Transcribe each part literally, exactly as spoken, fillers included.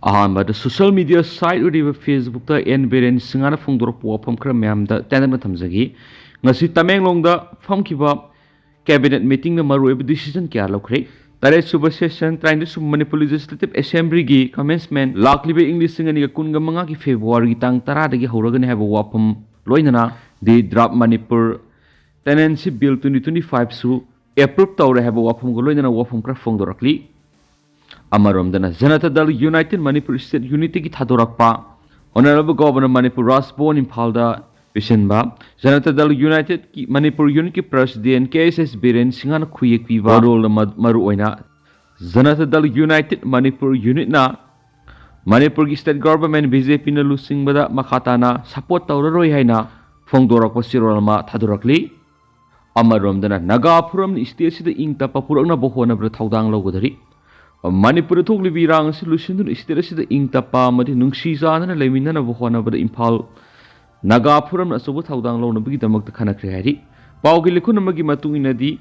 ꯑꯍꯥꯟꯕꯗ social media site ꯑꯣꯏꯔꯤꯕ Facebookꯇ and Biren ꯁꯤꯡꯍꯅ ꯐꯣꯡꯗꯣꯔꯛꯄ ꯋꯥꯐꯝ ꯈꯔ ꯃꯌꯥꯝꯗ ꯇꯦꯟꯇꯛꯅ ꯊꯝꯖꯒꯦ꯫ ꯉꯁꯤ ꯇꯃꯦꯡꯂꯣꯡꯗ ꯐꯝꯈꯤꯕ cabinet meetingꯅ ꯃꯔꯨꯑꯣꯏꯕ decision ꯀꯌꯥ ꯂꯧꯈ꯭ꯔꯦ꯫ ꯇꯔꯦꯠ ꯁꯨꯕ session, ꯇꯔꯥꯅꯤꯊꯣꯏ ꯁꯨꯕ Manipur Legislative Assemblyꯒꯤ commencement ꯂꯥꯛꯂꯤꯕ ꯏꯪ ꯂꯤꯁꯤꯡ ꯑꯅꯤꯒ ꯀꯨꯟꯒ ꯃꯉꯥꯒꯤ Februaryꯒꯤ ꯇꯥꯡ ꯇꯔꯥꯗꯒꯤ ꯍꯧꯔꯒꯅꯤ ꯍꯥꯏꯕ ꯋꯥꯐꯝ ꯂꯣꯏꯅꯅ The Draft Manipur Tenancy Bill twenty twenty fiveꯁꯨ approve ꯇꯧꯔꯦ ꯍꯥꯏꯕ ꯋꯥꯐꯝꯒ ꯂꯣꯏꯅꯅ ꯋꯥꯐꯝ ꯈꯔ ꯐꯣꯡꯗꯣꯔꯛꯂꯤ꯫ ꯑꯃꯔꯣꯝꯗꯅ Janata Dal United Manipur State Unitꯇꯒꯤ ꯊꯥꯗꯣꯔꯛꯄ Honorable Governor Manipur Raj Bhavan ꯏꯝꯐꯥꯜꯗ ꯄꯤꯁꯤꯟꯕ Janata Dal Unitedꯀꯤ Manipur Unitꯀꯤ President ꯀꯦ ꯑꯦꯁ ꯑꯦꯁ ꯕꯤꯔꯦꯟ ꯁꯤꯡꯍꯅ ꯈꯨꯌꯦꯛ ꯄꯤꯕ ꯋꯥꯔꯣꯜ ꯑꯃ ꯃꯔꯨꯑꯣꯏꯅ Janata Dal United Manipur Unitꯅ ꯃꯅꯤꯄꯨꯔꯒꯤ state government ꯕꯤ ꯖꯦ ꯄꯤꯅ ꯂꯨꯆꯤꯡꯕꯗ ꯃꯈꯥ ꯇꯥꯅ support ꯇꯧꯔꯔꯣꯏ ꯍꯥꯏꯅ ꯐꯣꯡꯗꯣꯔꯛꯄ ꯆꯦꯔꯣꯜ ꯑꯃ ꯊꯥꯗꯣꯔꯛꯂꯤ꯫ ꯑꯃꯔꯣꯝꯗꯅ ꯅꯥꯒꯥ ꯐꯣꯔꯝꯅ stateꯁꯤꯗ ꯏꯪ ꯇꯞꯄ ꯄꯨꯔꯛꯅꯕ ꯍꯣꯠꯅꯕꯗ ꯊꯧꯗꯥꯡ ꯂꯧꯒꯗꯧꯔꯤ꯫ ꯃꯅꯤꯄꯨꯔꯗ ꯊꯣꯛꯂꯤꯕ ꯏꯔꯥꯡ ꯑꯁꯤ ꯂꯣꯏꯁꯤꯟꯗꯨꯅ stateꯁꯤꯗ ꯏꯪ ꯇꯞꯄ ꯑꯃꯗꯤ ꯅꯨꯡꯁꯤ ꯆꯥꯟꯅꯅ ꯂꯩꯃꯤꯟꯅꯅꯕ ꯍꯣꯠꯅꯕꯗ ꯏꯝꯐꯥꯜ ꯅꯥꯒꯥ ꯐꯣꯔꯝꯅ ꯑꯆꯧꯕ ꯊꯧꯗꯥꯡ ꯂꯧꯅꯕꯒꯤꯗꯃꯛꯇ ꯈꯟꯅꯈ꯭ꯔꯦ ꯍꯥꯏꯔꯤ꯫ ꯄꯥꯎꯒꯤ ꯂꯤꯈꯨꯟ ꯑꯃꯒꯤ ꯃꯇꯨꯡ ꯏꯟꯅꯗꯤ,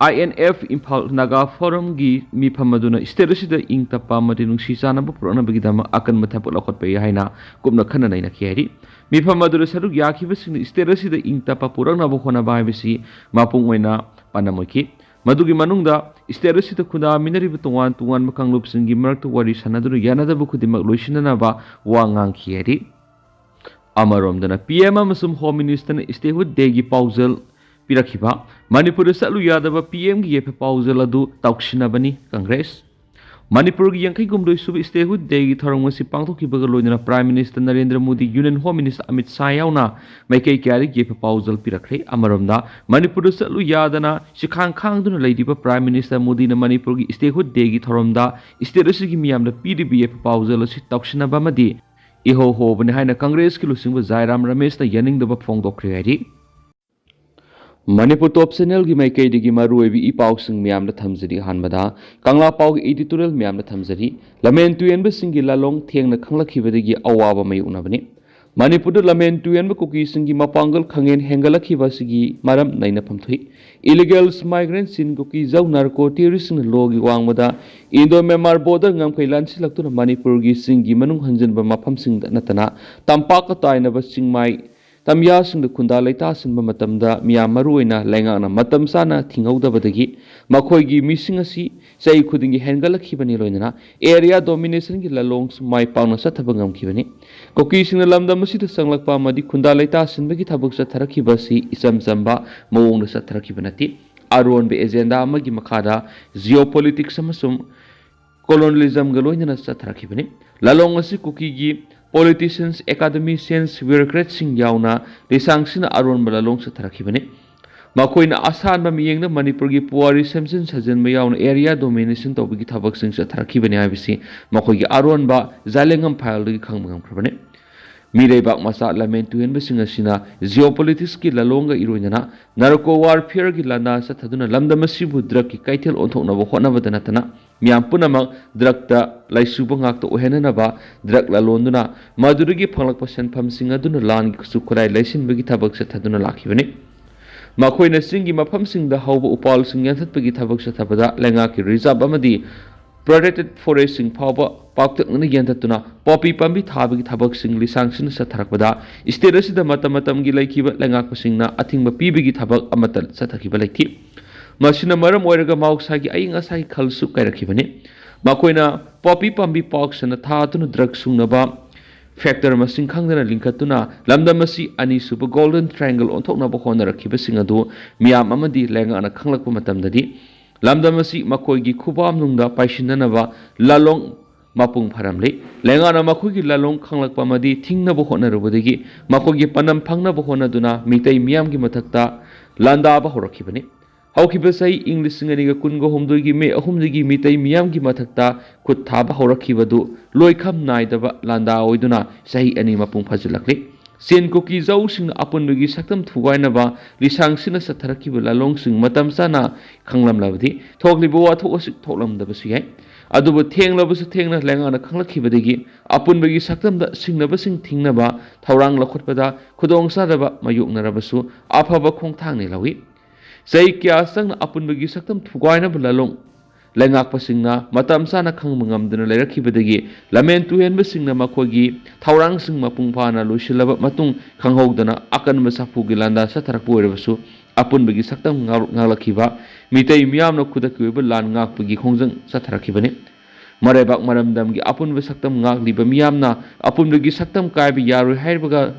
ꯑꯥꯏ ꯑꯦꯟ ꯑꯦꯐ ꯏꯝꯐꯥꯜ ꯅꯥꯒꯥ ꯐꯣꯔꯝꯒꯤ ꯃꯤꯐꯝ ꯑꯗꯨꯅ state ꯑꯁꯤꯗ ꯏꯪ ꯇꯞꯄ ꯑꯃꯗꯤ ꯅꯨꯡꯁꯤ ꯆꯥꯟꯅꯕ ꯄꯨꯔꯛꯅꯕꯒꯤꯗꯃꯛ ꯑꯀꯟꯕ ꯊꯕꯛ ꯂꯧꯈꯠꯄ ꯌꯥꯏ ꯍꯥꯏꯅ ꯀꯨꯞꯅ ꯈꯟꯅ ꯅꯩꯅꯈꯤ ꯍꯥꯏꯔꯤ꯫ ꯃꯤꯐꯝ ꯑꯗꯨꯗ ꯁꯔꯨꯛ ꯌꯥꯈꯤꯕꯁꯤꯡꯅ state ꯑꯁꯤꯗ ꯏꯪ ꯇꯞꯄ ꯄꯨꯔꯛꯅꯕ ꯍꯣꯠꯅꯕ ꯍꯥꯏꯕꯁꯤ ꯃꯄꯨꯡ ꯑꯣꯏꯅ ꯄꯥꯟꯗꯝ ꯑꯣꯏꯈꯤ꯫ ꯃꯗꯨꯒꯤ ꯃꯅꯨꯡꯗ state ꯑꯁꯤꯗ ꯈꯨꯟꯗꯥꯃꯤꯟꯅꯔꯤꯕ ꯇꯣꯉꯥꯟ ꯇꯣꯉꯥꯟꯕ ꯀꯥꯡꯂꯨꯞꯁꯤꯡꯒꯤ ꯃꯔꯛꯇ ꯋꯥꯔꯤ ꯁꯥꯟꯅꯗꯨꯅ ꯌꯥꯅꯗꯕ ꯈꯨꯗꯤꯡꯃꯛ ꯂꯣꯏꯁꯤꯟꯅꯅꯕ ꯋꯥ ꯉꯥꯡꯈꯤ ꯍꯥꯏꯔꯤ꯫ ꯑꯃꯔꯣꯝꯗꯅ ꯄꯤ ꯑꯦꯝ ꯑꯃꯁꯨꯡ Home Ministerꯅ Statehood Dayꯒꯤ ꯄꯥꯎꯖꯦꯜ ꯄꯤꯔꯛꯈꯤꯕ, ꯃꯅꯤꯄꯨꯔꯗ ꯆꯠꯂꯨ ꯌꯥꯗꯕ ꯄꯤ ꯑꯦꯝꯒꯤ ꯌꯥꯏꯐ ꯄꯥꯎꯖꯦꯜ ꯑꯗꯨ ꯇꯧꯁꯤꯟꯅꯕꯅꯤ ꯀꯪꯒ꯭ꯔꯦꯁ꯫ ꯃꯅꯤꯄꯨꯔꯒꯤ ꯌꯥꯡꯈꯩ ꯍꯨꯝꯗꯣꯏ ꯁꯨꯕ Statehood Dayꯒꯤ ꯊꯧꯔꯝ ꯑꯁꯤ ꯄꯥꯡꯊꯣꯛꯈꯤꯕꯒ ꯂꯣꯏꯅꯅ Prime Minister Narendra Modi, Union Home Minister Amit Shah ꯌꯥꯎꯅ ꯃꯥꯏꯀꯩ ꯀꯌꯥꯗꯒꯤ ꯌꯥꯏꯐ ꯄꯥꯎꯖꯦꯜ ꯄꯤꯔꯛꯈ꯭ꯔꯦ꯫ ꯑꯃꯔꯣꯝꯗ ꯃꯅꯤꯄꯨꯔꯗ ꯆꯠꯂꯨ ꯌꯥꯗꯅ ꯁꯤꯈꯥꯡ ꯈꯥꯡꯗꯨꯅ ꯂꯩꯔꯤꯕ Prime Minister ꯃꯣꯗꯤꯅ ꯃꯅꯤꯄꯨꯔꯒꯤ Statehood Dayꯒꯤ ꯊꯧꯔꯝꯗ state ꯑꯁꯤꯒꯤ ꯃꯤꯌꯥꯝꯗ ꯄꯤꯔꯤꯕ ꯌꯥꯏꯐ ꯄꯥꯎꯖꯦꯜ ꯑꯁꯤ ꯇꯧꯁꯤꯟꯅꯕ ꯑꯃꯗꯤ ꯏꯍꯧ ꯍꯧꯕꯅꯤ ꯍꯥꯏꯅ ꯀꯪꯒ꯭ꯔꯦꯁꯀꯤ ꯂꯨꯆꯤꯡꯕ ꯖꯥꯏꯔꯥꯝ ꯔꯃꯦꯁꯅ ꯌꯥꯅꯤꯡꯗꯕ ꯐꯣꯡꯗꯣꯛꯈ꯭ꯔꯦ ꯍꯥꯏꯔꯤ꯫ ꯃꯅꯤꯄꯨꯔ Top Channelꯒꯤ ꯃꯥꯏꯀꯩꯗꯒꯤ ꯃꯔꯨꯑꯣꯏꯕ ꯏ ꯄꯥꯎꯁꯤꯡ ꯃꯌꯥꯝꯗ ꯊꯝꯖꯔꯤ꯫ ꯑꯍꯥꯟꯕꯗ ꯀꯪꯂꯥ ꯄꯥꯎꯒꯤ editorial ꯃꯌꯥꯝꯗ ꯊꯝꯖꯔꯤ꯫ ꯂꯃꯦꯟ ꯇꯨꯌꯦꯟꯕꯁꯤꯡꯒꯤ ꯂꯥꯂꯣꯡ ꯊꯦꯡꯅ ꯈꯪꯂꯛꯈꯤꯕꯗꯒꯤ ꯑꯋꯥꯕ ꯃꯥꯌꯣꯛꯅꯕꯅꯤ꯫ ꯃꯅꯤꯄꯨꯔꯗ ꯂꯝꯍꯦꯟ ꯇꯨꯍꯦꯟꯕ ꯀꯨꯀꯤꯁꯤꯡꯒꯤ ꯃꯄꯥꯡꯒꯜ ꯈꯪꯍꯦꯟ ꯍꯦꯟꯒꯠꯂꯛꯈꯤꯕ ꯑꯁꯤꯒꯤ ꯃꯔꯝ ꯅꯩꯅꯐꯝ ꯊꯣꯛꯏ꯫ Illegal migrant ꯁꯤꯟ ꯀꯨꯀꯤ ꯖꯧ ꯅꯥꯔꯀꯣ ꯇꯦꯔꯣꯔꯤꯁꯁꯤꯡꯅ ꯂꯣꯒꯤ ꯋꯥꯡꯃꯗ ꯏꯟꯗꯣ ꯃ꯭ꯌꯥꯟꯃꯥꯔ ꯕꯣꯔꯗꯔ ꯉꯝꯈꯩ ꯂꯥꯟꯁꯤꯜꯂꯛꯇꯨꯅ ꯃꯅꯤꯄꯨꯔꯒꯤ ꯆꯤꯡꯒꯤ ꯃꯅꯨꯡ ꯍꯟꯖꯤꯟꯕ ꯃꯐꯝꯁꯤꯡꯗ ꯅꯠꯇꯅ ꯇꯝꯄꯥꯛꯀ ꯇꯥꯏꯅꯕ ꯆꯤꯡꯃꯥꯏ ꯇꯝꯌꯥꯁꯤꯡꯗ ꯈꯨꯟꯗꯥ ꯂꯩꯇꯥꯁꯤꯟꯕ ꯃꯇꯝꯗ ꯃꯤꯌꯥꯝ ꯃꯔꯨꯑꯣꯏꯅ ꯂꯩꯉꯥꯛꯅ ꯃꯇꯝ ꯆꯥꯅ ꯊꯤꯡꯍꯧꯗꯕꯗꯒꯤ ꯃꯈꯣꯏꯒꯤ ꯃꯤꯁꯤꯡ ꯑꯁꯤ ꯆꯍꯤ ꯈꯨꯗꯤꯡꯒꯤ ꯍꯦꯟꯒꯠꯂꯛꯈꯤꯕꯅꯤ꯫ ꯂꯣꯏꯅꯅ area domination ꯒꯤ ꯂꯥꯂꯣꯡꯁꯨ ꯃꯥꯏ ꯄꯥꯛꯅ ꯆꯠꯊꯕ ꯉꯝꯈꯤꯕꯅꯤ꯫ ꯀꯨꯀꯤꯁꯤꯡꯅ ꯂꯝꯗꯝ ꯑꯁꯤꯗ ꯆꯪꯂꯛꯄ ꯑꯃꯗꯤ ꯈꯨꯟꯗꯥ ꯂꯩꯇꯥꯁꯤꯟꯕꯒꯤ ꯊꯕꯛ ꯆꯠꯊꯔꯛꯈꯤꯕ ꯑꯁꯤ ꯏꯆꯝ ꯆꯝꯕ ꯃꯑꯣꯡꯗ ꯆꯠꯊꯔꯛꯈꯤꯕ ꯅꯠꯇꯦ꯫ ꯑꯔꯣꯟꯕ agenda ꯑꯃꯒꯤ ꯃꯈꯥꯗ geopolitics ꯑꯃꯁꯨꯡ colonialism ꯒ ꯂꯣꯏꯅꯅ ꯆꯠꯊꯔꯛꯈꯤꯕꯅꯤ꯫ ꯂꯥꯂꯣꯡ ꯑꯁꯤ ꯀꯨꯀꯤꯒꯤ politicians, academicians, bureaucrats ꯁꯤꯡ ꯌꯥꯎꯅ ꯂꯤꯁꯥꯡꯁꯤꯟꯅ ꯑꯔꯣꯟꯕ ꯂꯥꯂꯣꯡ ꯆꯠꯊꯔꯛꯈꯤꯕꯅꯤ꯫ ꯃꯈꯣꯏꯅ ꯑꯁꯥꯟꯕ ꯃꯤꯠꯌꯦꯡꯗ ꯃꯅꯤꯄꯨꯔꯒꯤ ꯄꯨꯋꯥꯔꯤ ꯁꯦꯝꯖꯤꯟ ꯁꯥꯖꯤꯟꯕ ꯌꯥꯎꯅ area domination ꯇꯧꯕꯒꯤ ꯊꯕꯛꯁꯤꯡ ꯆꯠꯊꯔꯛꯈꯤꯕꯅꯤ ꯍꯥꯏꯕꯁꯤ ꯃꯈꯣꯏꯒꯤ ꯑꯔꯣꯟꯕ ꯖꯥꯂꯦꯡꯉꯝ file ꯗꯒꯤ ꯈꯪꯕ ꯉꯝꯈ꯭ꯔꯕꯅꯤ꯫ ꯃꯤꯔꯩꯕꯥꯛ ꯃꯆꯥ ꯂꯝꯍꯦꯟ ꯇꯨꯍꯦꯟꯕꯁꯤꯡ ꯑꯁꯤꯅ geopolitics ꯀꯤ ꯂꯥꯂꯣꯡꯒ ꯏꯔꯣꯏꯅꯅ narco warfare ꯒꯤ ꯂꯥꯟꯗꯥ ꯆꯠꯊꯗꯨꯅ ꯂꯝꯗꯝ ꯑꯁꯤꯕꯨ drug ꯀꯤ ꯀꯩꯊꯦꯜ ꯑꯣꯟꯊꯣꯛꯅꯕ ꯍꯣꯠꯅꯕꯗ ꯅꯠꯇꯅ ꯃꯤꯌꯥꯝ ꯄꯨꯝꯅꯃꯛ drug ꯇ ꯂꯥꯏꯆꯨꯕ ꯉꯥꯛꯇ ꯑꯣꯏꯍꯟꯅꯅꯕ drug ꯂꯂꯣꯟꯗꯨꯅ ꯃꯗꯨꯗꯒꯤ ꯐꯪꯂꯛꯄ ꯁꯦꯟꯐꯝꯁꯤꯡ ꯑꯗꯨꯅ ꯂꯥꯟꯒꯤ ꯈꯨꯠꯁꯨ ꯈꯨꯠꯂꯥꯏ ꯂꯩꯁꯤꯟꯕꯒꯤ ꯊꯕꯛ ꯆꯠꯊꯗꯨꯅ ꯂꯥꯛꯈꯤꯕꯅꯤ꯫ ꯃꯈꯣꯏꯅ ꯆꯤꯡꯒꯤ ꯃꯐꯝꯁꯤꯡꯗ ꯍꯧꯕ ꯎꯄꯥꯜꯁꯤꯡ ꯌꯥꯟꯊꯠꯄꯒꯤ ꯊꯕꯛ ꯆꯠꯊꯕꯗ ꯂꯩꯉꯥꯛꯀꯤ reserve ꯑꯃꯗꯤ protected forest ꯁꯤꯡ ꯐꯥꯎꯕ ꯄꯥꯛꯇꯛꯅꯅ ꯌꯥꯟꯊꯠꯇꯨꯅ poppy ꯄꯥꯝꯕꯤ ꯊꯥꯕꯒꯤ ꯊꯕꯛꯁꯤꯡ ꯂꯤꯁꯥꯡꯁꯤꯟꯅ ꯆꯠꯊꯔꯛꯄꯗ state ꯑꯁꯤꯗ ꯃꯇꯝ ꯃꯇꯝꯒꯤ ꯂꯩꯈꯤꯕ ꯂꯩꯉꯥꯛꯄꯁꯤꯡꯅ ꯑꯊꯤꯡꯕ ꯄꯤꯕꯒꯤ ꯊꯕꯛ ꯑꯃꯠꯇ ꯆꯠꯊꯈꯤꯕ ꯂꯩꯇꯦ꯫ ꯃꯁꯤꯅ ꯃꯔꯝ ꯑꯣꯏꯔꯒ ꯃꯍꯧꯁꯥꯒꯤ ꯑꯏꯪ ꯑꯁꯥꯒꯤ ꯈꯜꯁꯨ ꯀꯥꯏꯔꯛꯈꯤꯕꯅꯤ꯫ ꯃꯈꯣꯏꯅ poppy ꯄꯥꯝꯕꯤ ꯄꯥꯛ ꯁꯟꯅ ꯊꯥꯗꯨꯅ drug ꯁꯨꯡꯅꯕ factory ꯃꯁꯤꯡ ꯈꯪꯗꯅ ꯂꯤꯡꯈꯠꯇꯨꯅ ꯂꯝꯗꯝ ꯑꯁꯤ ꯑꯅꯤꯁꯨꯕ Golden Triangle ꯑꯣꯟꯊꯣꯛꯅꯕ ꯍꯣꯠꯅꯔꯛꯈꯤꯕꯁꯤꯡ ꯑꯗꯨ ꯃꯤꯌꯥꯝ ꯑꯃꯗꯤ ꯂꯩꯉꯥꯛꯅ ꯈꯪꯂꯛꯄ ꯃꯇꯝꯗꯗꯤ ꯂꯝꯗꯝ ꯑꯁꯤ ꯃꯈꯣꯏꯒꯤ ꯈꯨꯕꯥꯝꯅꯨꯡꯗ ꯄꯥꯏꯁꯤꯟꯅꯅꯕ ꯂꯥꯂꯣꯡ ꯃꯄꯨꯡ ꯐꯥꯔꯝꯂꯤ꯫ ꯂꯩꯉꯥꯛꯅ ꯃꯈꯣꯏꯒꯤ ꯂꯥꯂꯣꯡ ꯈꯪꯂꯛꯄ ꯑꯃꯗꯤ ꯊꯤꯡꯅꯕ ꯍꯣꯠꯅꯔꯨꯕꯗꯒꯤ ꯃꯈꯣꯏꯒꯤ ꯄꯥꯟꯗꯝ ꯐꯪꯅꯕ ꯍꯣꯠꯅꯗꯨꯅ ꯃꯤꯇꯩ ꯃꯤꯌꯥꯝꯒꯤ ꯃꯊꯛꯇ ꯂꯥꯟꯗꯥꯕ ꯍꯧꯔꯛꯈꯤꯕꯅꯤ꯫ ꯍꯧꯈꯤꯕ ꯆꯍꯤ ꯏꯪ ꯂꯤꯁꯤꯡ ꯑꯅꯤꯒ ꯀꯨꯟꯒ ꯍꯨꯝꯗꯣꯏꯒꯤ May ꯑꯍꯨꯝꯗꯒꯤ ꯃꯤꯇꯩ ꯃꯤꯌꯥꯝꯒꯤ ꯃꯊꯛꯇ ꯈꯨꯠ ꯊꯥꯕ ꯍꯧꯔꯛꯈꯤꯕꯗꯨ ꯂꯣꯏꯈꯝ ꯅꯥꯏꯗꯕ ꯂꯥꯟꯗꯥ ꯑꯣꯏꯗꯨꯅ ꯆꯍꯤ ꯑꯅꯤ ꯃꯄꯨꯡ ꯐꯥꯖꯤꯜꯂꯛꯂꯤ꯫ ꯆꯤꯟ ꯀꯨꯀꯤ ꯖꯧꯁꯤꯡꯅ ꯑꯄꯨꯟꯕꯒꯤ ꯁꯛꯇꯝ ꯊꯨꯒꯥꯏꯅꯕ ꯂꯤꯁꯥꯡꯁꯤꯟꯅ ꯆꯠꯊꯔꯛꯈꯤꯕ ꯂꯥꯂꯣꯡꯁꯤꯡ ꯃꯇꯝ ꯆꯥꯅ ꯈꯪꯂꯝꯂꯕꯗꯤ ꯊꯣꯛꯂꯤꯕ ꯋꯥꯊꯣꯛ ꯑꯁꯤ ꯊꯣꯛꯂꯝꯗꯕꯁꯨ ꯌꯥꯏ꯫ ꯑꯗꯨꯕꯨ ꯊꯦꯡꯂꯕꯁꯨ ꯊꯦꯡꯅ ꯂꯩꯉꯥꯛꯅ ꯈꯪꯂꯛꯈꯤꯕꯗꯒꯤ ꯑꯄꯨꯟꯕꯒꯤ ꯁꯛꯇꯝꯗ ꯁꯤꯡꯅꯕꯁꯤꯡ ꯊꯤꯡꯅꯕ ꯊꯧꯔꯥꯡ ꯂꯧꯈꯠꯄꯗ ꯈꯨꯗꯣꯡꯆꯥꯗꯕ ꯃꯥꯌꯣꯛꯅꯔꯕꯁꯨ ꯑꯐꯕ ꯈꯣꯡꯊꯥꯡꯅꯤ ꯂꯧꯏ꯫ ꯆꯍꯤ ꯀꯌꯥ ꯆꯪꯅ ꯑꯄꯨꯟꯕꯒꯤ ꯁꯛꯇꯝ ꯊꯨꯒꯥꯏꯅꯕ ꯂꯥꯂꯣꯡ ꯂꯩꯉꯥꯛꯄꯁꯤꯡꯅ ꯃꯇꯝ ꯆꯥꯅ ꯈꯪꯕ ꯉꯝꯗꯅ ꯂꯩꯔꯛꯈꯤꯕꯗꯒꯤ ꯂꯝꯍꯦꯟ ꯇꯨꯍꯦꯟꯕꯁꯤꯡꯅ ꯃꯈꯣꯏꯒꯤ ꯊꯧꯔꯥꯡꯁꯤꯡ ꯃꯄꯨꯡ ꯐꯥꯅ ꯂꯣꯏꯁꯤꯜꯂꯕ ꯃꯇꯨꯡ ꯈꯪꯍꯧꯗꯅ ꯑꯀꯟꯕ ꯁꯥꯐꯨꯒꯤ ꯂꯥꯟꯗꯥ ꯆꯠꯊꯔꯛꯄ ꯑꯣꯏꯔꯕꯁꯨ ꯑꯄꯨꯟꯕꯒꯤ ꯁꯛꯇꯝ ꯉꯥꯛ-, ꯉꯥꯛꯂꯛꯈꯤꯕ ꯃꯤꯇꯩ ꯃꯤꯌꯥꯝꯅ ꯈꯨꯗꯛꯀꯤ ꯑꯣꯏꯕ ꯂꯥꯟ ꯉꯥꯛꯄꯒꯤ ꯈꯣꯡꯖꯪ ꯆꯠꯊꯔꯛꯈꯤꯕꯅꯤ꯫ ꯃꯔꯩꯕꯥꯛ ꯃꯔꯝꯗꯝꯒꯤ ꯑꯄꯨꯟꯕ ꯁꯛꯇꯝ ꯉꯥꯛꯂꯤꯕ ꯃꯤꯌꯥꯝꯅ ꯑꯄꯨꯟꯕꯒꯤ ꯁꯛꯇꯝ ꯀꯥꯏꯕ ꯌꯥꯔꯣꯏ ꯍꯥꯏꯕꯒ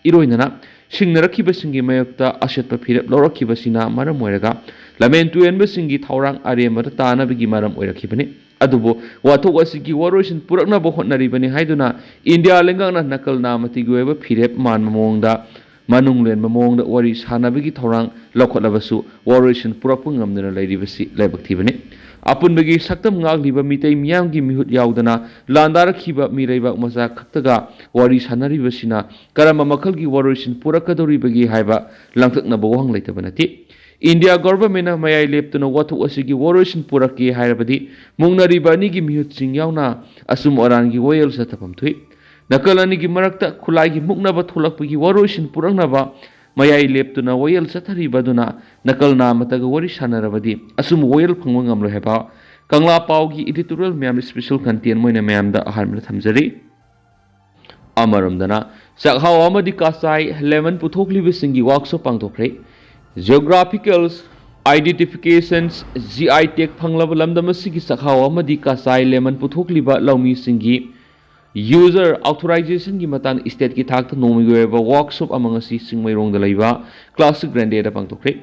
ꯏꯔꯣꯏꯅꯅ ꯁꯤꯡꯅꯔꯛꯈꯤꯕꯁꯤꯡꯒꯤ ꯃꯥꯌꯣꯛꯇ ꯑꯆꯦꯠꯄ ꯐꯤꯔꯦꯞ ꯂꯧꯔꯛꯈꯤꯕꯁꯤꯅ ꯃꯔꯝ ꯑꯣꯏꯔꯒ ꯂꯝꯍꯦꯟ ꯇꯨꯍꯦꯟꯕꯁꯤꯡꯒꯤ ꯊꯧꯔꯥꯡ ꯑꯔꯦꯝꯕꯗ ꯇꯥꯅꯕꯒꯤ ꯃꯔꯝ ꯑꯣꯏꯔꯛꯈꯤꯕꯅꯤ꯫ ꯑꯗꯨꯕꯨ ꯋꯥꯊꯣꯛ ꯑꯁꯤꯒꯤ ꯋꯥꯔꯣꯏꯁꯤꯟ ꯄꯨꯔꯛꯅꯕ ꯍꯣꯠꯅꯔꯤꯕꯅꯤ ꯍꯥꯏꯗꯨꯅ ꯏꯟꯗꯤꯌꯥ ꯂꯩꯉꯥꯛꯅ ꯅꯀꯜ ꯅꯥꯃꯇꯤꯒꯤ ꯑꯣꯏꯕ ꯐꯤꯔꯦꯞ ꯃꯥꯟꯕ ꯃꯑꯣꯡꯗ ꯃꯅꯨꯡ ꯂꯦꯟꯕ ꯃꯑꯣꯡꯗ ꯋꯥꯔꯤ ꯁꯥꯟꯅꯕꯒꯤ ꯊꯧꯔꯥꯡ ꯂꯧꯈꯠꯂꯕꯁꯨ ꯋꯥꯔꯣꯏꯁꯤꯟ ꯄꯨꯔꯛꯄ ꯉꯝꯗꯅ ꯂꯩꯔꯤꯕꯁꯤ ꯂꯥꯏꯕꯛ ꯊꯤꯕꯅꯤ꯫ ꯑꯄꯨꯟꯕꯒꯤ ꯁꯛꯇꯝ ꯉꯥꯛꯂꯤꯕ ꯃꯤꯇꯩ ꯃꯤꯌꯥꯝꯒꯤ ꯃꯤꯍꯨꯠ ꯌꯥꯎꯗꯅ ꯂꯥꯟꯗꯥꯔꯛꯈꯤꯕ ꯃꯤꯔꯩꯕꯥꯛ ꯃꯆꯥ ꯈꯛꯇꯒ ꯋꯥꯔꯤ ꯁꯥꯟꯅꯔꯤꯕꯁꯤꯅ ꯀꯔꯝꯕ ꯃꯈꯜꯒꯤ ꯋꯥꯔꯣꯏꯁꯤꯟ ꯄꯨꯔꯛꯀꯗꯧꯔꯤꯕꯒꯦ ꯍꯥꯏꯕ ꯂꯥꯡꯇꯛꯅꯕ ꯋꯥꯍꯪ ꯂꯩꯇꯕ ꯅꯠꯇꯦ꯫ ꯏꯟꯗꯤꯌꯥ ꯒꯣꯚꯔꯟꯃꯦꯟꯠꯅ ꯃꯌꯥꯏ ꯂꯦꯞꯇꯨꯅ ꯋꯥꯊꯣꯛ ꯑꯁꯤꯒꯤ ꯋꯥꯔꯣꯏꯁꯤꯟ ꯄꯨꯔꯛꯀꯦ ꯍꯥꯏꯔꯕꯗꯤ ꯃꯨꯛꯅꯔꯤꯕ ꯑꯅꯤꯒꯤ ꯃꯤꯍꯨꯠꯁꯤꯡ ꯌꯥꯎꯅ ꯑꯆꯨꯝ ꯑꯔꯥꯟꯒꯤ ꯋꯥꯌꯦꯜ ꯆꯠꯊꯐꯝ ꯊꯣꯛꯏ꯫ ꯅꯥꯀꯜ ꯑꯅꯤꯒꯤ ꯃꯔꯛꯇ ꯈꯨꯠꯂꯥꯏꯒꯤ ꯃꯨꯛꯅꯕ ꯊꯣꯛꯂꯛꯄꯒꯤ ꯋꯥꯔꯣꯏꯁꯤꯟ ꯄꯨꯔꯛꯅꯕ ꯃꯌꯥꯏ ꯂꯦꯞꯇꯨꯅ ꯋꯥꯌꯦꯜ ꯆꯠꯊꯔꯤꯕ ꯑꯗꯨꯅ ꯅꯥꯀꯜ ꯅꯥꯃꯇꯒ ꯋꯥꯔꯤ ꯁꯥꯟꯅꯔꯕꯗꯤ ꯑꯆꯨꯝꯕ ꯋꯥꯌꯦꯜ ꯐꯪꯕ ꯉꯝꯂꯣꯏ ꯍꯥꯏꯕ ꯀꯪꯂꯥ ꯄꯥꯎꯒꯤ editorial ꯃꯌꯥꯝ special content ꯑꯣꯏꯅ ꯃꯌꯥꯝꯗ ꯑꯍꯥꯟꯕꯗ ꯊꯝꯖꯔꯤ꯫ ꯑꯃꯔꯣꯝꯗꯅ ꯆꯥꯛꯍꯥꯎ ꯑꯃꯗꯤ Kachai lemon ꯄꯨꯊꯣꯛꯂꯤꯕꯁꯤꯡꯒꯤ workshop ꯄꯥꯡꯊꯣꯛꯈ꯭ꯔꯦ꯫ Geographical identifications, G I tag ꯐꯪꯂꯕ ꯂꯝꯗꯝ ꯑꯁꯤꯒꯤ ꯆꯥꯛꯍꯥꯎ ꯑꯃꯗꯤ ꯀꯆꯥꯏ lemon ꯄꯨꯊꯣꯛꯂꯤꯕ ꯂꯧꯃꯤꯁꯤꯡꯒꯤ user authorizationꯒꯤ ꯃꯇꯥꯡꯗ stateꯀꯤ ꯊꯥꯛꯇ ꯅꯣꯡꯃꯒꯤ ꯑꯣꯏꯕ workshop ꯑꯃ ꯉꯁꯤ ꯆꯤꯡꯃꯩꯔꯣꯡꯗ ꯂꯩꯕ Classic Grandeꯗ ꯄꯥꯡꯊꯣꯛꯈ꯭ꯔꯦ꯫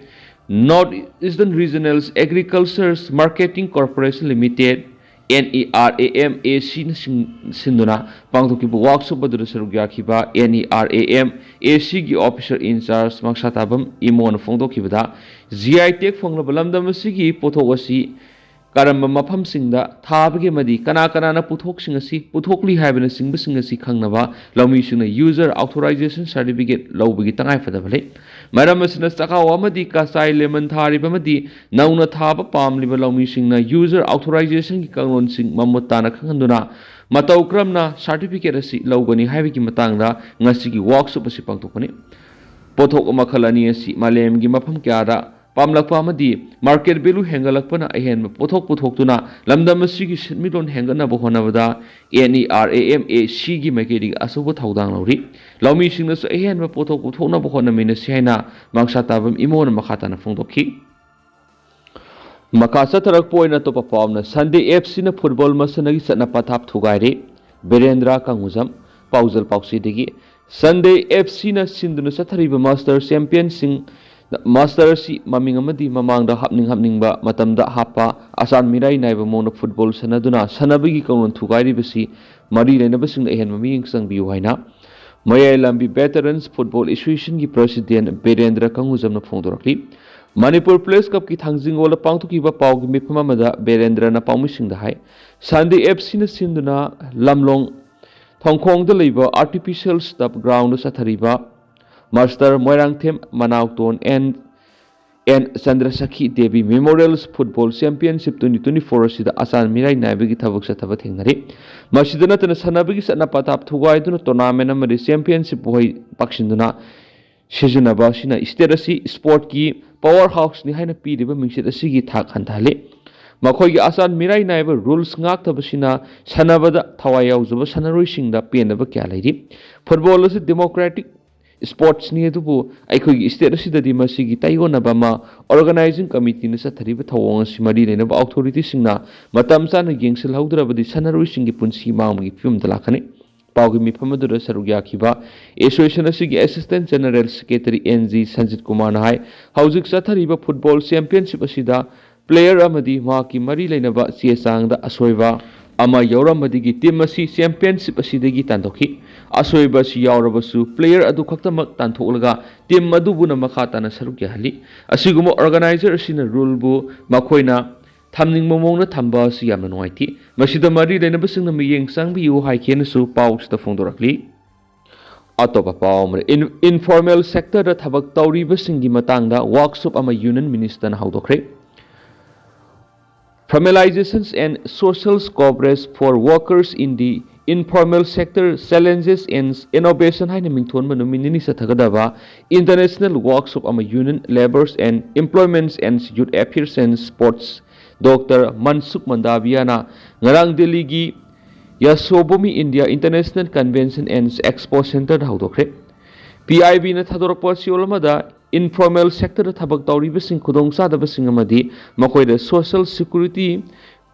North Eastern Regional Agriculture Marketing Corporation Limited, N E R A M A Cꯅ ꯁꯤꯟ-, ꯁꯤꯟꯗꯨꯅ ꯄꯥꯡꯊꯣꯛꯈꯤꯕ workshop ꯑꯗꯨꯗ ꯁꯔꯨꯛ ꯌꯥꯈꯤꯕ N E R A M A Cꯒꯤ officer in charge ꯃꯈꯥ ꯇꯥꯕꯝ ꯏꯃꯣꯅ ꯐꯣꯡꯗꯣꯛꯈꯤꯕꯗ, G I tag ꯐꯪꯂꯕ ꯂꯝꯗꯝ ꯑꯁꯤꯒꯤ ꯄꯣꯠꯊꯣꯛ ꯑꯁꯤ ꯀꯔꯝꯕ ꯃꯐꯝꯁꯤꯡꯗ ꯊꯥꯕꯒꯦ ꯑꯃꯗꯤ ꯀꯅꯥ ꯀꯅꯥꯅ ꯄꯣꯠꯊꯣꯛꯁꯤꯡ ꯑꯁꯤ ꯄꯨꯊꯣꯛꯂꯤ ꯍꯥꯏꯕꯅꯆꯤꯡꯕꯁꯤꯡ ꯑꯁꯤ ꯈꯪꯅꯕ ꯂꯧꯃꯤꯁꯤꯡꯅ user authorization certificate ꯂꯧꯕꯒꯤ ꯇꯉꯥꯏꯐꯗꯕ ꯂꯩ꯫ ꯃꯔꯝ ꯑꯁꯤꯅ ꯆꯥꯛꯍꯥꯎ ꯑꯃꯗꯤ ꯀꯆꯥꯏ lemon ꯊꯥꯔꯤꯕ ꯑꯃꯗꯤ ꯅꯧꯅ ꯊꯥꯕ ꯄꯥꯝꯂꯤꯕ ꯂꯧꯃꯤꯁꯤꯡꯅ user authorizationꯒꯤ ꯀꯥꯡꯂꯣꯟꯁꯤꯡ ꯃꯃꯨꯠ ꯇꯥꯅ ꯈꯪꯍꯟꯗꯨꯅ ꯃꯇꯧ ꯀꯔꯝꯅ certificate ꯑꯁꯤ ꯂꯧꯒꯅꯤ ꯍꯥꯏꯕꯒꯤ ꯃꯇꯥꯡꯗ ꯉꯁꯤꯒꯤ workshop ꯑꯁꯤ ꯄꯥꯡꯊꯣꯛꯄꯅꯤ꯫ ꯄꯣꯠꯊꯣꯛ ꯃꯈꯜ ꯑꯅꯤ ꯑꯁꯤ ꯃꯥꯂꯦꯝꯒꯤ ꯃꯐꯝ ꯀꯌꯥꯗ ꯄꯥꯝꯂꯛꯄ ꯑꯃꯗꯤ market value ꯍꯦꯟꯒꯠꯂꯛꯄꯅ ꯑꯍꯦꯟꯕ ꯄꯣꯠꯊꯣꯛ ꯄꯨꯊꯣꯛꯇꯨꯅ ꯂꯝꯗꯝ ꯑꯁꯤꯒꯤ ꯁꯦꯟꯃꯤꯠꯂꯣꯟ ꯍꯦꯟꯒꯠꯅꯕ ꯍꯣꯠꯅꯕꯗ NERAMACꯒꯤ ꯃꯥꯏꯀꯩꯗꯒꯤ ꯑꯆꯧꯕ ꯊꯧꯗꯥꯡ ꯂꯧꯔꯤ꯫ ꯂꯧꯃꯤꯁꯤꯡꯅꯁꯨ ꯑꯍꯦꯟꯕ ꯄꯣꯠꯊꯣꯛ ꯄꯨꯊꯣꯛꯅꯕ ꯍꯣꯠꯅꯃꯤꯟꯅꯁꯤ ꯍꯥꯏꯅ ꯃꯈꯥ ꯇꯥꯕ ꯏꯃꯣꯅ ꯃꯈꯥ ꯇꯥꯅ ꯐꯣꯡꯗꯣꯛꯈꯤ꯫ ꯃꯈꯥ ꯆꯠꯊꯔꯛꯄ ꯑꯣꯏꯅ ꯑꯇꯣꯞꯄ ꯄꯥꯎꯅ Sunday FCꯅ football ꯃꯁꯥꯟꯅꯒꯤ ꯆꯠꯅ ꯄꯊꯥꯞ ꯊꯨꯒꯥꯏꯔꯦ꯫ ꯕꯤꯔꯦꯟꯗ꯭ꯔ ꯀꯪꯒꯨꯖꯝ, ꯄꯥꯎꯖꯦꯜ ꯄꯥꯎꯆꯦꯗꯒꯤ꯫ Sunday FCꯅ ꯁꯤꯟꯗꯨꯅ ꯆꯠꯊꯔꯤꯕ master championꯁꯤꯡ, master ꯑꯁꯤ ꯃꯃꯤꯡ ꯑꯃꯗꯤ ꯃꯃꯥꯡꯗ ꯍꯥꯞꯅꯤꯡ ꯍꯥꯞꯅꯤꯡꯕ ꯃꯇꯝꯗ ꯍꯥꯞꯄ ꯑꯆꯥꯟ ꯃꯤꯔꯥꯏ ꯅꯥꯏꯕ ꯃꯑꯣꯡꯗ football ꯁꯥꯟꯅꯗꯨꯅ ꯁꯥꯟꯅꯕꯒꯤ ꯀꯥꯡꯂꯣꯟ ꯊꯨꯒꯥꯏꯔꯤꯕꯁꯤ ꯃꯔꯤ ꯂꯩꯅꯕꯁꯤꯡꯗ ꯑꯍꯦꯟꯕ ꯃꯤꯠꯌꯦꯡ ꯆꯪꯕꯤꯌꯨ ꯍꯥꯏꯅ ꯃꯌꯥꯏ ꯂꯝꯕꯤ Veterans Football Associationꯒꯤ president Birendra ꯀꯪꯒꯨꯖꯝꯅ ꯐꯣꯡꯗꯣꯔꯛꯂꯤ꯫ Manipur Players Cupꯀꯤ ꯊꯥꯡꯖꯤꯡ ꯑꯣꯜꯂ ꯄꯥꯡꯊꯣꯛꯈꯤꯕ ꯄꯥꯎꯒꯤ ꯃꯤꯐꯝ ꯑꯃꯗ ꯕꯤꯔꯦꯟꯗ꯭ꯔꯅ ꯄꯥꯎꯃꯤꯁꯤꯡꯗ ꯍꯥꯏ, Sunday FCꯅ ꯁꯤꯟꯗꯨꯅ ꯂꯝꯂꯣꯡ ꯊꯣꯡꯈꯣꯡꯗ ꯂꯩꯕ artificial turf groundꯗ ꯆꯠꯊꯔꯤꯕ master Moirangthem Manaoton N N Chandrasakhi Devi Memorial Football Championship twenty twenty-four ꯑꯁꯤꯗ ꯑꯆꯥꯟ ꯃꯤꯔꯥꯏ ꯅꯥꯏꯕꯒꯤ ꯊꯕꯛ ꯆꯠꯊꯕ ꯊꯦꯡꯅꯔꯤ꯫ ꯃꯁꯤꯗ ꯅꯠꯇꯅ ꯁꯥꯟꯅꯕꯒꯤ ꯆꯠꯅ ꯄꯊꯥꯞ ꯊꯨꯒꯥꯏꯗꯨꯅ tournament ꯑꯃꯗꯤ championship ꯎꯍꯩ ꯄꯥꯛꯁꯤꯟꯗꯨꯅ ꯁꯤꯖꯤꯟꯅꯕ ꯑꯁꯤꯅ state ꯑꯁꯤ sportꯀꯤ power houseꯅꯤ ꯍꯥꯏꯅ ꯄꯤꯔꯤꯕ ꯃꯤꯡꯆꯠ ꯑꯁꯤꯒꯤ ꯊꯥꯛ ꯍꯟꯊꯍꯜꯂꯤ꯫ ꯃꯈꯣꯏꯒꯤ ꯑꯆꯥꯟ ꯃꯤꯔꯥꯏ ꯅꯥꯏꯕ rules ꯉꯥꯛꯇꯕꯁꯤꯅ ꯁꯥꯟꯅꯕꯗ ꯊꯋꯥꯏ ꯌꯥꯎꯖꯕ ꯁꯥꯟꯅꯔꯣꯏꯁꯤꯡꯗ ꯄꯦꯟꯗꯕ ꯀꯌꯥ ꯂꯩꯔꯤ꯫ Football ꯑꯁꯤ democratic sportsꯅꯤ, ꯑꯗꯨꯕꯨ ꯑꯩꯈꯣꯏꯒꯤ state ꯑꯁꯤꯗꯗꯤ ꯃꯁꯤꯒꯤ ꯇꯥꯏꯑꯣꯟꯅꯕ ꯑꯃ organizing committeeꯅ ꯆꯠꯊꯔꯤꯕ ꯊꯧꯑꯣꯡ ꯑꯁꯤ ꯃꯔꯤ ꯂꯩꯅꯕ authorityꯁꯤꯡꯅ ꯃꯇꯝ ꯆꯥꯅ ꯌꯦꯡꯁꯤꯜꯍꯧꯗ꯭ꯔꯕꯗꯤ ꯁꯥꯟꯅꯔꯣꯏꯁꯤꯡꯒꯤ ꯄꯨꯟꯁꯤ ꯃꯥꯡꯕꯒꯤ ꯐꯤꯕꯝꯗ ꯂꯥꯛꯀꯅꯤ꯫ ꯄꯥꯎꯒꯤ ꯃꯤꯐꯝ ꯑꯗꯨꯗ ꯁꯔꯨꯛ ꯌꯥꯈꯤꯕ association ꯑꯁꯤꯒꯤ assistant general secretary N G Sanjit ꯀꯨꯃꯥꯔꯅ ꯍꯥꯏ, ꯍꯧꯖꯤꯛ ꯆꯠꯊꯔꯤꯕ football championship ꯑꯁꯤꯗ player ꯑꯃꯗꯤ ꯃꯍꯥꯛꯀꯤ ꯃꯔꯤ ꯂꯩꯅꯕ ꯆꯦ ꯆꯥꯡꯗ ꯑꯁꯣꯏꯕ ꯑꯃ ꯌꯥꯎꯔꯝꯕꯗꯒꯤ team ꯑꯁꯤ championship ꯑꯁꯤꯗꯒꯤ ꯇꯥꯟꯊꯣꯛꯈꯤ꯫ ꯑꯁꯣꯏꯕ ꯑꯁꯤ ꯌꯥꯎꯔꯕꯁꯨ player ꯑꯗꯨ ꯈꯛꯇꯃꯛ ꯇꯥꯟꯊꯣꯛꯂꯒ team ꯑꯗꯨꯕꯨꯅ ꯃꯈꯥ ꯇꯥꯅ ꯁꯔꯨꯛ ꯌꯥꯍꯜꯂꯤ꯫ ꯑꯁꯤꯒꯨꯝꯕ organizer ꯑꯁꯤꯅ ruleꯕꯨ ꯃꯈꯣꯏꯅ ꯊꯝꯅꯤꯡꯕ ꯃꯑꯣꯡꯗ ꯊꯝꯕ ꯑꯁꯤ ꯌꯥꯝꯅ ꯅꯨꯡꯉꯥꯏꯇꯦ꯫ ꯃꯁꯤꯗ ꯃꯔꯤ ꯂꯩꯅꯕꯁꯤꯡꯅ ꯃꯤꯠꯌꯦꯡ ꯆꯪꯕꯤꯌꯨ ꯍꯥꯏꯈꯤꯅꯁꯨ ꯄꯥꯎꯁꯤꯗ ꯐꯣꯡꯗꯣꯔꯛꯂꯤ꯫ ꯑꯇꯣꯞꯄ ꯄꯥꯎ ꯑꯃꯅ, ꯏꯟ-, informal sectorꯗ ꯊꯕꯛ ꯇꯧꯔꯤꯕꯁꯤꯡꯒꯤ ꯃꯇꯥꯡꯗ workshop ꯑꯃ Union Ministerꯅ ꯍꯧꯗꯣꯛꯈ꯭ꯔꯦ꯫ Formalizations and social coverage for workers in the informal sector, challenges and innovation ꯍꯥꯏꯅ ꯃꯤꯡꯊꯣꯟꯕ ꯅꯨꯃꯤꯠ ꯅꯤꯅꯤ ꯆꯠꯊꯒꯗꯕ international workshop ꯑꯃ Union Labour and Employment and Youth Affairs and Sports Doctor Mansukh Mandaviyaꯅ ꯉꯔꯥꯡ ꯗꯦꯜꯂꯤꯒꯤ Yashobhoomi India International Convention and Expo Centreꯗ ꯍꯧꯗꯣꯛꯈ꯭ꯔꯦ꯫ P I ꯕꯤꯅ ꯊꯥꯗꯣꯔꯛꯄ ꯆꯌꯣꯜ ꯑꯃꯗ informal sectorꯗ ꯊꯕꯛ ꯇꯧꯔꯤꯕꯁꯤꯡ ꯈꯨꯗꯣꯡꯆꯥꯗꯕꯁꯤꯡ ꯑꯃꯗꯤ ꯃꯈꯣꯏꯗ social security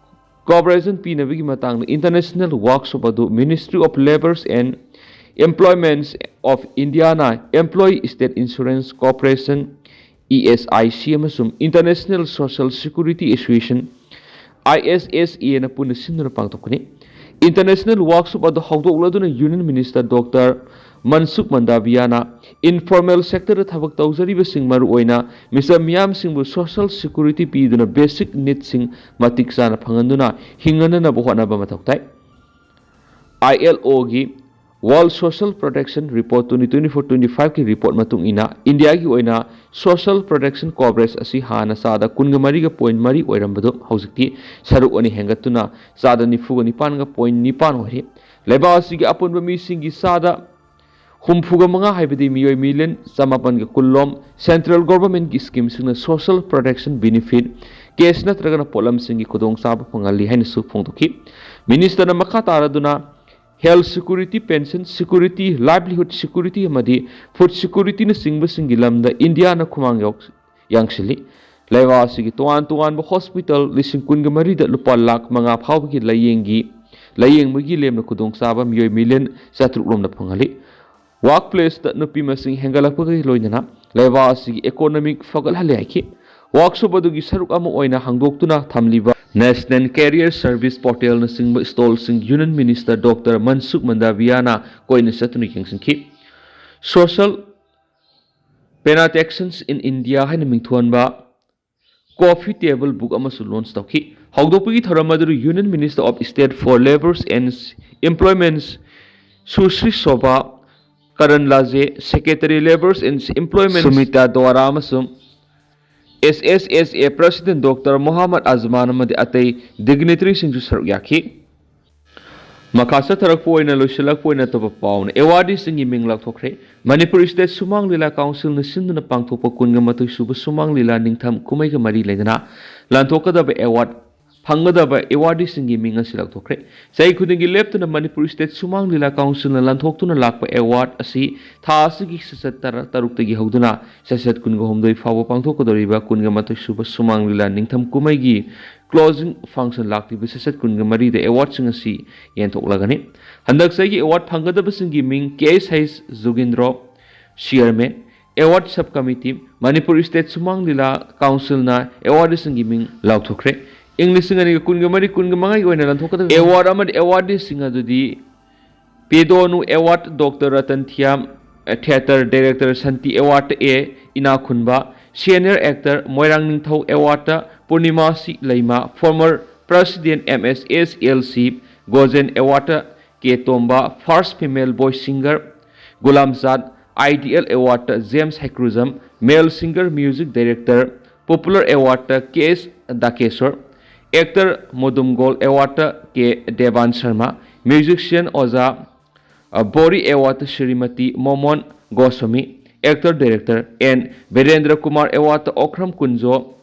coverage ꯄꯤꯅꯕꯒꯤ ꯃꯇꯥꯡꯗ international workshop ꯑꯗꯨ Ministry of Labour and Employment of Indiaꯅ Employee State Insurance Corporation, E S I C, ꯑꯃꯁꯨꯡ International Social Security Association, I S S A, ꯅ ꯄꯨꯟꯅ ꯁꯤꯟꯗꯨꯅ ꯄꯥꯡꯊꯣꯛꯀꯅꯤ꯫ International workshop ꯑꯗꯨ ꯍꯧꯗꯣꯛꯂꯗꯨꯅ Union Minister Doctor Mansukh Mandaviyaꯅ informal sectorꯗ ꯊꯕꯛ ꯇꯧꯖꯔꯤꯕꯁꯤꯡ, ꯃꯔꯨꯑꯣꯏꯅ ꯃꯤꯆꯝ ꯃꯤꯌꯥꯝꯁꯤꯡꯕꯨ social security ꯄꯤꯗꯨꯅ basic needsꯁꯤꯡ ꯃꯇꯤꯛ ꯆꯥꯅ ꯐꯪꯍꯟꯗꯨꯅ ꯍꯤꯡꯍꯟꯅꯅꯕ ꯍꯣꯠꯅꯕ ꯃꯊꯧ ꯇꯥꯏ꯫ ILOꯒꯤ World Social Protection Report twenty twenty-four twenty-fiveꯀꯤ report ꯃꯇꯨꯡ ꯏꯟꯅ ꯏꯟꯗꯤꯌꯥꯒꯤ ꯑꯣꯏꯅ social protection coverage ꯑꯁꯤ ꯍꯥꯟꯅ ꯆꯥꯗ ꯀꯨꯟꯒ ꯃꯔꯤꯒ point ꯃꯔꯤ ꯑꯣꯏꯔꯝꯕꯗꯨ ꯍꯧꯖꯤꯛꯇꯤ ꯁꯔꯨꯛ ꯑꯅꯤ ꯍꯦꯟꯒꯠꯇꯨꯅ ꯆꯥꯗ ꯅꯤꯐꯨꯒ ꯅꯤꯄꯥꯟꯒ point ꯅꯤꯄꯥꯟ ꯑꯣꯏꯔꯦ꯫ ꯂꯩꯕꯥꯛ ꯑꯁꯤꯒꯤ ꯑꯄꯨꯟꯕ ꯃꯤꯁꯤꯡꯒꯤ ꯆꯥꯗ ꯍꯨꯝꯐꯨꯒ ꯃꯉꯥ, ꯍꯥꯏꯕꯗꯤ ꯃꯤꯑꯣꯏ million ꯆꯃꯥꯄꯟꯒ ꯀꯨꯟ ꯂꯣꯝ central governmentꯀꯤ schemeꯁꯤꯡꯅ social protection benefit, cash ꯅꯠꯇ꯭ꯔꯒꯅ ꯄꯣꯠꯂꯝꯁꯤꯡꯒꯤ ꯈꯨꯗꯣꯡꯆꯥꯕ ꯐꯪꯍꯜꯂꯤ ꯍꯥꯏꯅꯁꯨ ꯐꯣꯡꯗꯣꯛꯈꯤ꯫ Ministerꯅ ꯃꯈꯥ ꯇꯥꯔꯗꯨꯅ health security, pension security, livelihood security ꯑꯃꯗꯤ food securityꯅꯆꯤꯡꯕꯁꯤꯡꯒꯤ ꯂꯝꯗ ꯏꯟꯗꯤꯌꯥꯅ ꯈꯨꯃꯥꯡ ꯌꯥꯎ-, ꯌꯥꯡꯁꯤꯜꯂꯤ꯫ ꯂꯩꯕꯥꯛ ꯑꯁꯤꯒꯤ ꯇꯣꯉꯥꯟ ꯇꯣꯉꯥꯟꯕ hospital ꯂꯤꯁꯤꯡ ꯀꯨꯟꯒ ꯃꯔꯤꯗ ꯂꯨꯄꯥ ꯂꯥꯈ ꯃꯉꯥ ꯐꯥꯎꯕꯒꯤ ꯂꯥꯌꯦꯡꯒꯤ, ꯂꯥꯌꯦꯡꯕꯒꯤ ꯂꯦꯝꯅ ꯈꯨꯗꯣꯡꯆꯥꯕ ꯃꯤꯑꯣꯏ million ꯆꯥꯇ꯭ꯔꯨꯛ ꯂꯣꯝꯗ ꯐꯪꯍꯜꯂꯤ꯫ Workplaceꯇ ꯅꯨꯄꯤ ꯃꯁꯤꯡ ꯍꯦꯟꯒꯠꯂꯛꯄꯒ ꯂꯣꯏꯅꯅ ꯂꯩꯕꯥꯛ ꯑꯁꯤꯒꯤ economic ꯐꯒꯠꯍꯜꯂꯦ ꯍꯥꯏꯈꯤ꯫ Workshop ꯑꯗꯨꯒꯤ ꯁꯔꯨꯛ ꯑꯃ ꯑꯣꯏꯅ ꯍꯥꯡꯗꯣꯛꯇꯨꯅ ꯊꯝꯂꯤꯕ National Career Service Portalꯅꯆꯤꯡꯕ stallꯁꯤꯡ Union Minister Doctor Mansukh Mandaviyaꯅ ꯀꯣꯏꯅ ꯆꯠꯇꯨꯅ ꯌꯦꯡꯁꯤꯟꯈꯤ꯫ Social Penetration in India ꯍꯥꯏꯅ ꯃꯤꯡꯊꯣꯟꯕ Coffee Table Book ꯑꯃꯁꯨ launch ꯇꯧꯈꯤ꯫ ꯍꯧꯗꯣꯛꯄꯒꯤ ꯊꯧꯔꯝ ꯑꯗꯨꯗ Union Minister of State for Labour and Employment ꯁꯨꯁ꯭ꯔꯤ Sobha ꯀꯔꯟꯂꯥꯖꯦ, Secretary Labour and Employment Sumita ꯗ꯭ꯋꯥꯔꯥ ꯑꯃꯁꯨꯡ S S S A President Doctor ꯃꯣꯍꯥꯃꯗ ꯑꯖꯃꯥꯟ ꯑꯃꯗꯤ ꯑꯇꯩ dignitaryꯁꯤꯡꯁꯨ ꯁꯔꯨꯛ ꯌꯥꯈꯤ꯫ ꯃꯈꯥ ꯆꯠꯊꯔꯛꯄ ꯑꯣꯏꯅ ꯂꯣꯏꯁꯤꯜꯂꯛꯄ ꯑꯣꯏꯅ ꯑꯇꯣꯞꯄ ꯄꯥꯎꯅ ꯑꯦꯋꯥꯔꯗꯤꯁꯤꯡꯒꯤ ꯃꯤꯡ ꯂꯥꯎꯊꯣꯛꯈ꯭ꯔꯦ꯫ ꯃꯅꯤꯄꯨꯔ ꯁ꯭ꯇꯦꯠ ꯁꯨꯃꯥꯡ ꯂꯤꯂꯥ ꯀꯥꯎꯟꯁꯤꯜꯅ ꯁꯤꯟꯗꯨꯅ ꯄꯥꯡꯊꯣꯛꯄ ꯀꯨꯟꯒ ꯃꯥꯊꯣꯏ ꯁꯨꯕ ꯁꯨꯃꯥꯡ ꯂꯤꯂꯥ ꯅꯤꯡꯊꯝ ꯀꯨꯝꯍꯩꯒ ꯃꯔꯤ ꯂꯩꯅꯅ ꯂꯥꯟꯊꯣꯛꯀꯗꯕ ꯑꯦꯋꯥꯔꯗ ꯐꯪꯒꯗꯕ ꯑꯦꯋꯥꯔꯗꯤꯁꯤꯡꯒꯤ ꯃꯤꯡ ꯑꯁꯤ ꯂꯥꯎꯊꯣꯛꯈ꯭ꯔꯦ꯫ ꯆꯍꯤ ꯈꯨꯗꯤꯡꯒꯤ ꯂꯦꯞꯇꯅ ꯃꯅꯤꯄꯨꯔ ꯁ꯭ꯇꯦꯠ ꯁꯨꯃꯥꯡ ꯂꯤꯂꯥ ꯀꯥꯎꯟꯁꯤꯜꯅ ꯂꯥꯟꯊꯣꯛꯇꯨꯅ ꯂꯥꯛꯄ ꯑꯦꯋꯥꯔꯗ ꯑꯁꯤ ꯊꯥ ꯑꯁꯤꯒꯤ ꯁꯦꯁꯟ ꯇꯔꯥ ꯇꯔꯨꯛꯇꯒꯤ ꯍꯧꯗꯨꯅ ꯁꯦꯁꯟ ꯀꯨꯟꯒ ꯍꯨꯝꯗꯣꯏ ꯐꯥꯎꯕ ꯄꯥꯡꯊꯣꯛꯀꯗꯧꯔꯤꯕ ꯀꯨꯟꯒ ꯃꯥꯊꯣꯏ ꯁꯨꯕ ꯁꯨꯃꯥꯡ ꯂꯤꯂꯥ ꯅꯤꯡꯊꯝ ꯀꯨꯝꯍꯩꯒꯤ closing function ꯂꯥꯛꯂꯤꯕ ꯁꯦꯁꯟ ꯀꯨꯟꯒ ꯃꯔꯤꯗ ꯑꯦꯋꯥꯔꯗꯁꯤꯡ ꯑꯁꯤ ꯌꯦꯟꯊꯣꯛꯂꯒꯅꯤ꯫ ꯍꯟꯗꯛ ꯆꯍꯤꯒꯤ ꯑꯦꯋꯥꯔꯗ ꯐꯪꯒꯗꯕꯁꯤꯡꯒꯤ ꯃꯤꯡ ꯀꯦ ꯑꯦꯁ ꯍꯩꯁ Jugindro, chairman, award sub committee, Manipur state Sumang Lila ꯀꯥꯎꯟꯁꯤꯜꯅ ꯑꯦꯋꯥꯔꯗꯁꯤꯡꯒꯤ ꯃꯤꯡ ꯂꯥꯎꯊꯣꯛꯈ꯭ꯔꯦ꯫ ꯏꯪ ꯂꯤꯁꯤꯡ ꯑꯅꯤꯒ ꯀꯨꯟꯒ ꯃꯔꯤ ꯀꯨꯟꯒ ꯃꯉꯥꯒꯤ ꯑꯣꯏꯅ ꯂꯥꯟꯊꯣꯛꯀꯗꯕ ꯑꯦꯋꯥꯔꯗ ꯑꯃꯗꯤ ꯑꯦꯋꯥꯔꯗꯁꯤꯡ ꯑꯗꯨꯗꯤ ꯄꯦꯗꯣꯅꯨ award doctor Ratan Thiyam theatre director Shanti award A Inakhunba, senior actor Moirang Ningthou award Purnimashi Leima, former president M S S L C golden award K Tomba, first female voice singer Gulamchan, I D L award James Heikrujam, male singer music director popular award K S Dhakeshwor, actor Modhumgol award K Deban Sharma, musician Oja Bori award Shrimati Momon Goswami, actor director N Birendra Kumar award Okhram Kunjo,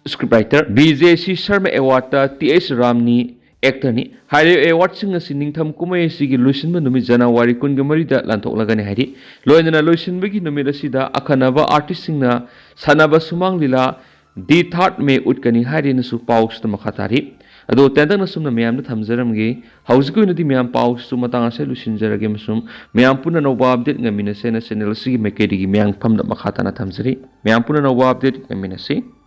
script writer B J C Sharma award T S ꯔꯥꯝꯅꯤ ꯑꯦꯛꯇꯔꯅꯤ꯫ ꯍꯥꯏꯔꯤꯕ ꯑꯦꯋꯥꯔꯗꯁꯤꯡ ꯑꯁꯤ ꯅꯤꯡꯊꯝ ꯀꯨꯝꯍꯩ ꯑꯁꯤꯒꯤ ꯂꯣꯏꯁꯤꯟꯕ ꯅꯨꯃꯤꯠ ꯖꯅꯋꯥꯔꯤ ꯀꯨꯟꯒ ꯃꯔꯤꯗ ꯂꯥꯟꯊꯣꯛꯂꯒꯅꯤ ꯍꯥꯏꯔꯤ꯫ ꯂꯣꯏꯅꯅ ꯂꯣꯏꯁꯤꯟꯕꯒꯤ ꯅꯨꯃꯤꯠ ꯑꯁꯤꯗ ꯑꯈꯟꯅꯕ ꯑꯥꯔꯇꯤꯁꯁꯤꯡꯅ ꯁꯥꯟꯅꯕ ꯁꯨꯃꯥꯡ ꯂꯤꯂꯥ ꯗꯤ ꯊꯥꯔꯠ ꯃꯦ ꯎꯠꯀꯅꯤ ꯍꯥꯏꯔꯦꯅꯁꯨ ꯄꯥꯎꯁꯤꯗ ꯃꯈꯥ ꯇꯥꯔꯤ꯫ ꯑꯗꯣ ꯇꯦꯟꯇꯛꯅ ꯁꯨꯝꯅ ꯃꯌꯥꯝꯗ ꯊꯝꯖꯔꯝꯒꯦ꯫ ꯍꯧꯖꯤꯛꯀꯤ ꯑꯣꯏꯅꯗꯤ ꯃꯌꯥꯝ ꯄꯥꯎꯁꯤꯁꯨ ꯃꯇꯥꯡ ꯑꯁꯤꯗ ꯂꯣꯏꯁꯤꯟꯖꯔꯒꯦ ꯑꯃꯁꯨꯡ ꯃꯌꯥꯝ ꯄꯨꯟꯅ ꯑꯅꯧꯕ ꯑꯞꯗꯦꯠ ꯉꯥꯏꯃꯤꯟꯅꯁꯦꯅ ꯆꯦꯅꯦꯜ ꯑꯁꯤꯒꯤ ꯃꯥꯏꯀꯩꯗꯒꯤ ꯃꯌꯥꯝ ꯐꯝꯗ ꯃꯈꯥ ꯇꯥꯅ ꯊꯝꯖꯔꯤ꯫ ꯃꯌꯥꯝ ꯄꯨꯟꯅ ꯑꯅꯧꯕ ꯑꯞꯗꯦꯠ ꯉꯥꯏꯃꯤꯟꯅꯁꯤ꯫